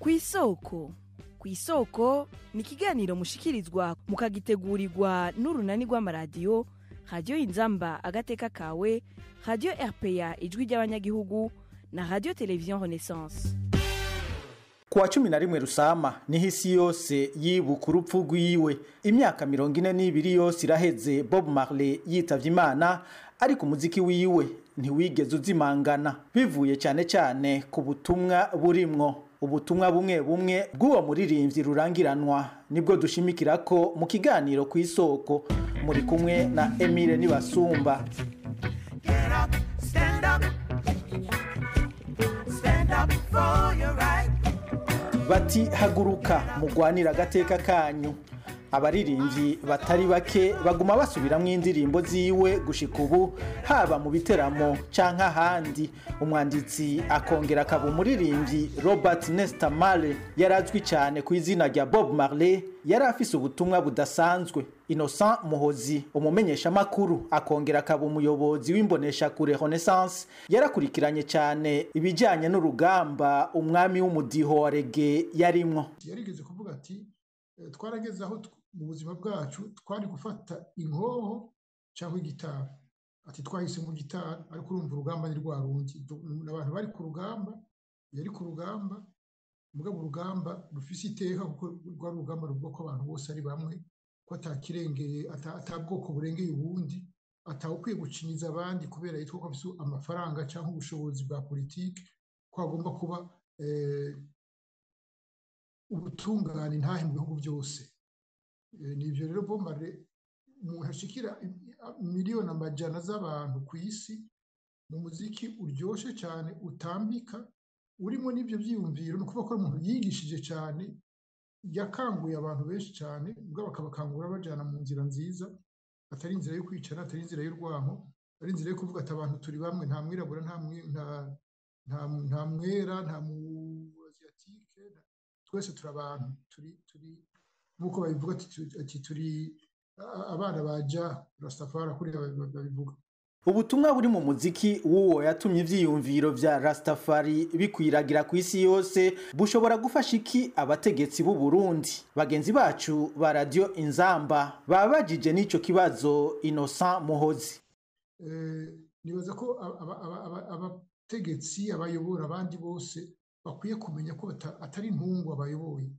Kw'isoko. Kw'isoko ni ikiganiro mushikirizwa mukagitegurirwa n'urunani rw'amaradiyo Radiyo Inzamba Agateka Kawe, Radiyo RPA Ijwi ry'Abanyagihugu na Radiyo Televiziyo Renaissance. Kuwa 11 Rusama niho isi yose yibuka urupfu rwiwe. Imyaka 42 yose iraheze Bob Marley yitavye Imana, ariko umuziki wiwe ntiwigeze uzimangana, bivuye cyane cyane ku butumwa burimwo. Ubutumwa bumwe bumwe bw'uwo muririmbyi rurangiranwa nibwo dushimikira ko mu kiganiro ku isoko. Muri kumwe na Emile Nibasumba. Get up, stand up. Stand up for your right. Bati haguruka mugwanira agateka kanyu. Abaririmbyi batari bake baguma basubiramwo indirimbo ziwe gushika ubu, haba mu biteramo canke ahandi. Umwanditsi akongera akaba umuririmbyi Robert Nesta Marley yarazwi cyane ku izina rya Bob Marley, yari afise ubutumwa budasanzwe. Innocent Muhozi, umumenyeshamakuru akongera akaba umuyobozi w'imboneshakure Renaissance, yarakurikiranye cyane ibijyanye n'urugamba umwami w'umudiho wa reggae yarimwo. Yarigeze kuvuga ati twarageze aho mu buzima bwacu twari gufata inkoho cyangwa igitari, ati twahisemo gitari, ariko urumva urugamba ni rwa rundi. Abantu bari ku rugamba, yari ku rugamba, mugabo urugamba rufise iteka, kuko rwari urugamba ruvuga ko abantu bose ari bamwe, ko atakirengeye, atabwoko burengeye ubundi, atawukwiye gucinyiza abandi kubera yitwa ko afise amafaranga cyangwa ubushobozi bwa politiki, ko agomba kuba ubutungane ntahe mu bihugu byose. Nivyo rero Bob Marley, umuntu ashikira miliyoni amajana z'abantu ku isi mu muziki uryoshe cyane utambika, urimo n'ibyo byiyumviro. Ni ukuvuga ko umuntu yigishije cyane, yakanguye abantu benshi cyane, ubwo bakabakangura bajyana mu nzira nziza, atari inzira yo kwicara, atari inzira y'urwanko, ari inzira yo kuvuga ati abantu turi bamwe, nta mwirabura, nta mwera, nta mu asiatike, twese turi abantu, turi nk'uko babivuga ati turi abana baja Rastafari, kuriya babivuga. Ubutumwa buri mu muziki w'uwo yatumye ivyiyumviro vya Rastafari bikwiragira ku isi yose bushobora gufasha iki abategetsi b'u Burundi? Bagenzi bacu ba Radio Inzamba babajije n'ico kibazo Innocent Muhozi. Nibaza ko abategetsi abayobora abandi bose bakwiye kumenya ko atari intungwa bayoboye,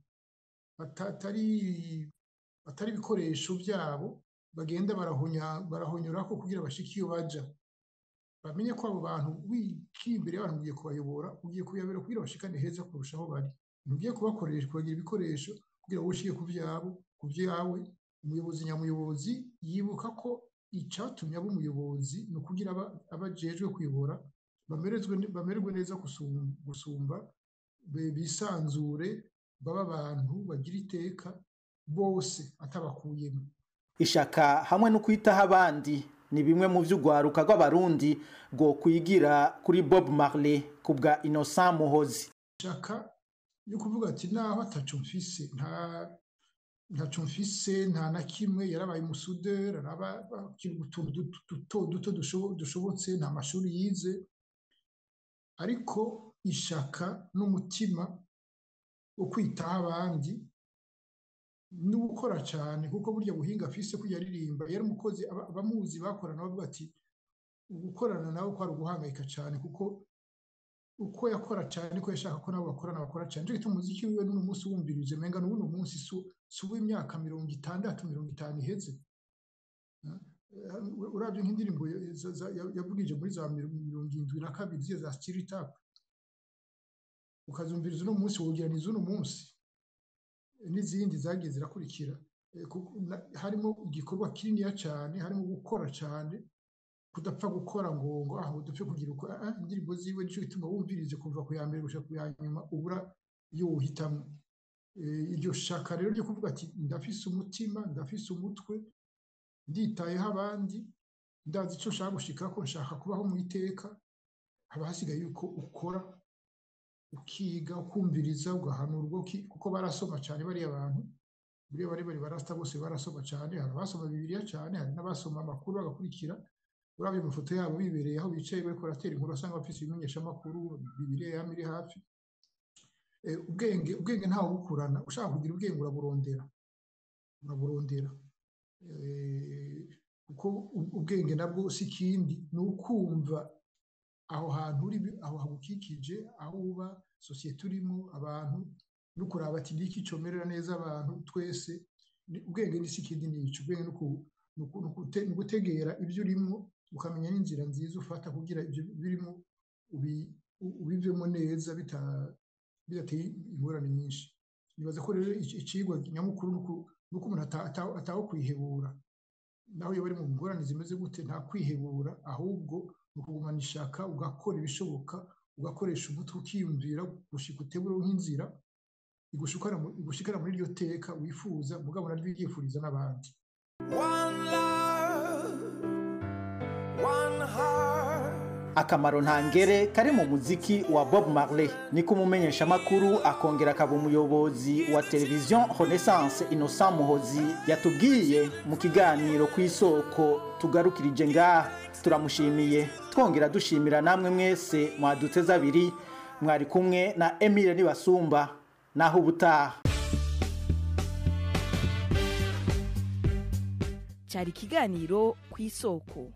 atari ibikoresho byabo bagenda barahonyora ko kugira bashike iyo baja. Bamenye ko abo bantu wikiye imbere y'abantu ugiye kubayobora, ugiye kuyabera kugira bashikane heza kurushaho bari. Ntugiye kubakoresha kubagira ibikoresho kugira ngo ushike ku byabo, ku byawe. Umuyobozi nyamuyobozi yibuka ko icatumye aba umuyobozi ni ukugira abajejwe kuyobora bamererwe neza gusumba, bisanzure, baba abantu bagira iteka bose atabakuyemo. Ishaka hamwe no kwitaho abandi ni bimwe mu vy'ugwaruka rw'abarundi rwo kwigira kuri Bob Marley kubwa Innocent Muhozi. Ishaka yo kuvuga ati naho ataco mfise, ntaco mfise, nta na kimwe, yarabaye umusuderi, araba utuntu duto duto dushobotse, nta mashuri yize, ariko ishaka n'umutima wo kwitaho abandi no gukora cyane, kuko burya buhinga afise ko yaririmba, yari umukozi, abamuzi bakorana bavuga ati gukorana nawe kwari uguhangayika cyane, kuko uko yakora cyane ko yashaka ko nabo bakorana bakora cyane. Nico gituma umuziki wiwe n'uno munsi wumvirije menga n'uno munsi si uw'imyaka 60, 50 iheze. Uravye nk'indirimbo yavugije muri za 72 ziya za Stir It Up, ukazumviriza uno munsi wogira ni z'uno munsi, n'izindi zagiye zirakurikira. Harimo igikorwa kininiya cyane, harimo gukora cyane, kudapfa gukora ngo aho dupfe kugira uko. Indirimbo ziwe nico gituma wumvirije kuva ku ya mbere gushika ku ya nyuma ubura iyo uhitamo. Iryo shaka rero ryo kuvuga ati ndafise umutima, ndafise umutwe, nditayeho abandi, ndazi ico nshaka gushikako, nshaka kubaho mu iteka, haba hasigaye yuko ukora, ukiga, ukumviriza, ugahanurwa, kuko barasoma cyane bariya bantu, buriya bari barasta bose barasoma cyane, hari abasoma Bibiliya cyane, hari n'abasoma amakuru bagakurikira. Uravye amafoto yabo bibereye aho bicaye bariko baratera inkuru, asanga bafise ibimenyeshamakuru, Bibiliya yama iri hafi. Ubwenge ntawe bukurana. Ushaka kugira ubwenge uraburondera, uraburondera, kuko ubwenge nabwo si ikindi, ni ukumva aho hantu uri, aho hagukikije, aho uba, sosiyete urimo, abantu, no kuraba ati niki comerera neza abantu twese. Ubwenge ni si ikindi, ni ico. Ubwenge ni ugutegera ibyo urimo, ukamenya n'inzira nziza ufata kugira ibyo birimo ubivemo neza bidateye ingorane nyinshi. Nibaza ko rero icigwa nyamukuru ni uko umuntu ataho kwihebura, naho iyo bari mu ngorane zimeze gute, nta kwihebura, ahubwo ni ukugumana ishaka, ugakora ibishoboka, ugakoresha umutwe, ukiyumvira gushika utebure nk'inzira igushikana muri iryo teka wifuza, mugabo naryo uryifuriza n'abandi. One love, one heart. Akamaro ntangere kari mu muziki wa Bob Marley niko umumenyeshamakuru akongera akaba umuyobozi wa televiziyo Renaissance Innocent Muhozi yatubwiye mu kiganiro ku Isoko tugarukirije ngaha. Turamushimiye, twongera dushimira namwe mwese mwaduteze abiri. Mwari kumwe na Emile Nibasumba, naho ubutaha. Cyari ikiganiro ku Isoko.